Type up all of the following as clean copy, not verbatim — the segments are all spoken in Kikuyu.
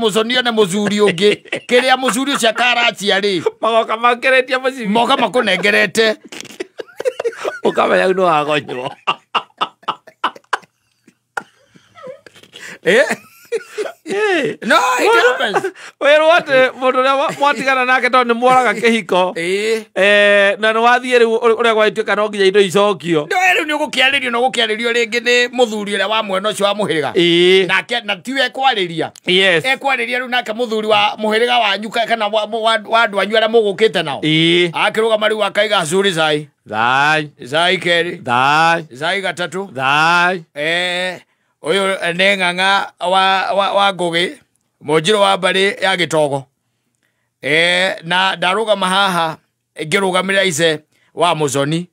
Muthoni one muthuri ungi kiria muthuri ucio akaracia ri magoka makeretie mucibi moka makunengerete ukamenya no agonywo. No, it happens. Werwo ati mundu uria mwatigana nake tondu ni mworaga kihiko na ni wathie riu uria gwatuika no nginya indo icokio. No riu ni ugukiaririo no gukiaririo ringi ni muthuri uria wa mwena ucio wa muhiriga nake na tiwe kwariria ekwariria riu nake muthuri wa muhiriga wanyu kana wa andu anyu aria mugukite nao akirugama riu akaiga zuri zai thai zai keri thai zai gatatu thai. Uyu ni ng'ang'a wa Ngugi munjiro wa mbari ya Gitogo na ndarugama haha ngirugamirira ice wa Muthoni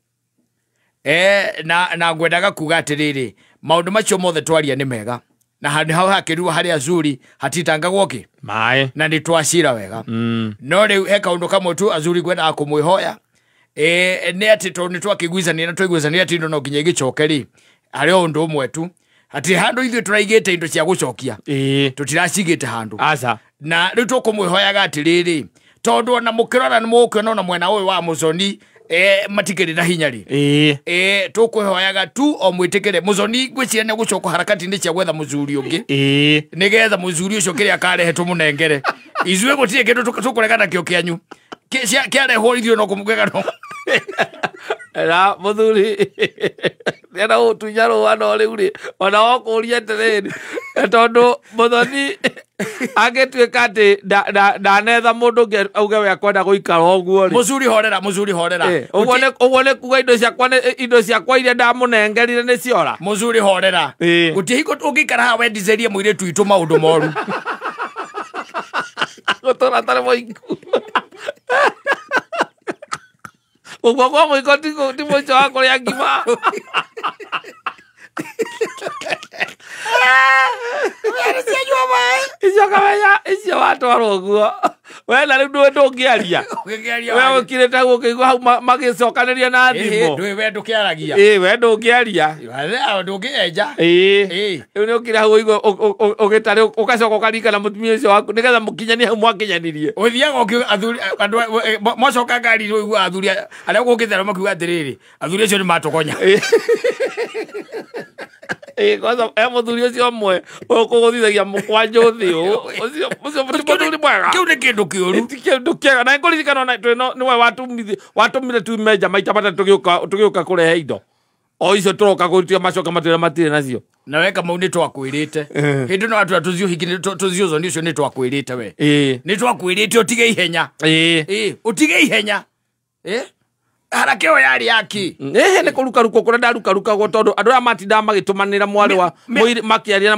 na ngwendaga kuga atiriri maundu macio mothe twaria ni mega na handu hau hakirua haria azuri hatitangagwo ki mai na ni twacira wega. No riu he kaundu kamwe tu azuri ngwendaga kumwihoya ni ati tondu ni twakiguicania na twaiguicania ati indo no nginya igicoke ri hari o undu umwe tu ati handu ithuĩ tũraigĩte indo cia gũcokia tũtiracigĩte handu aca na rĩu tũkũmwĩhoyaga atĩrĩrĩ tondũ ona mũkĩrora nĩ mũgũkĩona ona mwena ũyũ wa Muthoni matikĩrĩ na hinya rĩ tũkwĩhoyaga tu o mwĩtĩkĩre Muthoni ngwĩciria nĩ gũcoka harakati-inĩ cia gwetha mũthuri ũngĩ nĩgetha mũthuri ũcio kĩrĩa akarehe tũmũnengere ithuĩ gũtirĩ kĩndũ tũkũrega nakĩo kĩanyu kĩarehwo ithuĩ no kũmũgega no na muthuri nĩenda gũtunya rũa no rĩu rĩ ona wokuria atĩrĩrĩ tondũ Muthoni angĩtuĩka atĩ ndanetha mũndũ ũngĩ auge we akwenda gũikara ũguo rĩ mũthuri horera mũthuri horera ũguo nĩ kuga indo ciakwa iria ndamũnengerire nĩ ciora mũthuri horera gũtirĩ hingo ũngĩikara haha wendicerie mũirĩtu witũ maũndũ moru gũtũra tarĩ mũiku ũguo kwa mũiko ti mũico wa kũrĩa ngima. Icio kamenya icio watwarwo ũguo we na rĩu ndũĩ ndũngĩaria we ũkirĩte guo ũkĩigua hau magĩcokanĩria na thimũ ndũĩ we ndũkĩaragia we ndũngĩaria ndũngĩenja rĩu nĩ ũkire hau ũigua ũgĩtarĩ ũgacoka ũkaririkana mũtumia ũcio waku nĩgetha mũkinyanie hau mwakinyanirie ũthiaga athuri andũ mwacoka ngari ũigua athuri arĩa gũkĩte arĩa makiuga atĩrĩrĩ athuri acio nĩ matũgonya. Kwanza muthuri ucio ũmwe ũkũgũthithagia mũkwanjũ thĩ ũcio ti mũthuri mwega kĩu nĩ kĩndũ kĩũru ti kĩndũ kĩega na ngũririkana ona nĩwe watũmire tume nja maita matatũ tũgĩũka kũrehe indo o icio tũroka kũrutia macoka matwĩra matirĩ nacio na we Kamau nĩ twakwĩrĩte hĩndĩ no atwĩra tũthiĩ ũhiki tũthiĩ ũthoni ũcio nĩ twakwĩrĩte we nĩ twakwĩrĩte ũtige ihenya ũtige ihenya haraka ĩyo yarĩ yaki nĩ kũrukarukwo kũrĩa ndarukarukagwo tondũ andũ aya matindaga magĩtũmanĩra mwarĩ wa makĩaria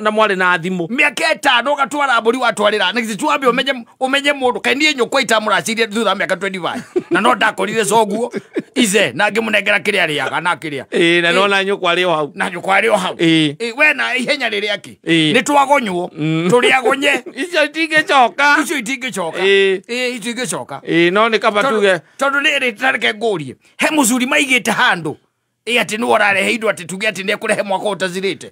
na mwarĩ na thimũ mĩaka ĩtano ũgatwara mbũri watwarĩra na githĩ twambe ũmenye mũndũ kaĩ niĩ nyũkwa itamũracirie thutha wa mĩaka 25 na no ndakorire coguo ize na ngĩmũnengera kĩrĩa arĩaga na kĩrĩa na nona nyũkwa arĩ o hau na nyũkwa arĩ o hau we na ihenya rĩrĩa kĩ nĩ twagonywo tũrĩ agonye icio itingĩcoka icio itingĩcoka icio ingĩcoka no nĩ kaba tuge tondũ rĩrĩ tareke ngũrie he mũcuri maigĩte handũ atĩ nĩwe ũrarehe indo atĩ tuge atĩ nĩekũrehe mwaka ũtacirĩte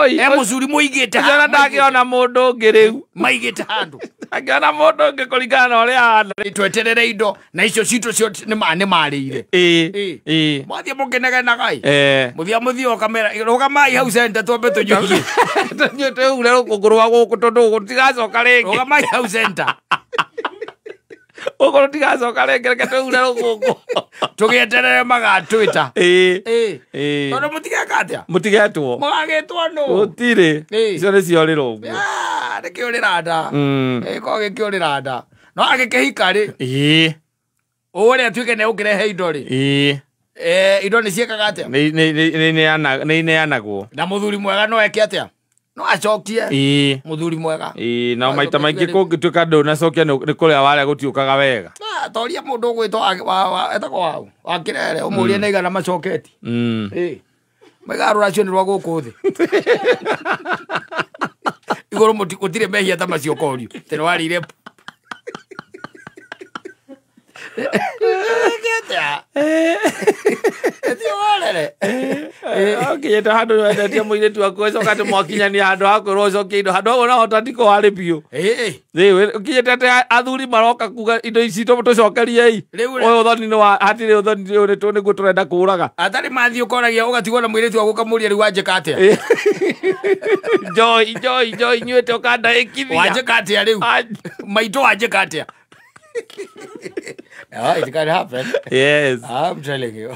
he mũcuri mũigĩte handũ ndangĩona mũndũ ũngĩ rĩu maigĩte handũ ndangĩona mũndũ ũngĩ kũringana na ũrĩa ahana tweterere indo na icio citũ cio nĩ marĩire mwathiĩ mũkĩnegenaga ĩ mũthia mũthiĩ ũkamera rũgamai hau center twambe tũnyuie tũnyue twĩhure rũkũngũ rwa gũkũ tondũ gũtigacoka rĩngĩ rũgamai hau center ũguo rũtigacoka rĩngĩ reke twĩhure rũkũngũ tũgĩeterere magatwĩta tondũ mũtigeka atĩa mũtigetwo mũgagĩtwo nũ gũtirĩ icio nĩ ciorĩra ũguo nĩkĩũrĩra nda gĩkorwo gĩkĩũrĩra nda no agĩkĩhika rĩ ũrĩa atuĩke nĩ ũkĩrehe indo rĩ indo nĩ ciĩkaga atĩa nĩ ineanagwo na mũthuri mwega no eke atĩa no acokie muthuri mwega na maita maingĩ kũngĩtuĩka ndũnacokia nĩ kũrĩa warĩa gũtiũkaga wega toria mũndũ ũgwĩtwo etagwo wau wa Kĩrere ũmũrie nĩ igana macoketi maiga rũracio nĩ rwa gũkũ thĩ igũrũ gũtirĩ mehia ta macio korio tĩ nĩwarĩire Atĩa? Thiĩ worere. Kinyĩte handũ wendetie mũirĩtu waku, ũcoka atĩ mwakinyania handũ ha kwĩrwo ũcokie indo, handũ hau ona hota ndiko harĩ biũ. Ũkinyĩte atĩ athuri maroka kuga indo ici tũcokeriei. Rĩu Ũyũ ũthoni nĩ wa hatirĩ ũthoni, rĩu nĩguo tũrenda kũraga. Atarĩ mathiĩ, ũkoragia, ũgatigwo na mũirĩtu waku, ũkamũria, rĩu wanjĩka atĩa? Njoi njoi njoi nyuĩte ũkandaĩkithia. Wanjĩka atĩa rĩu maitũ, wanjĩka atĩa? Oh, it can happen. Yes. I'm telling you.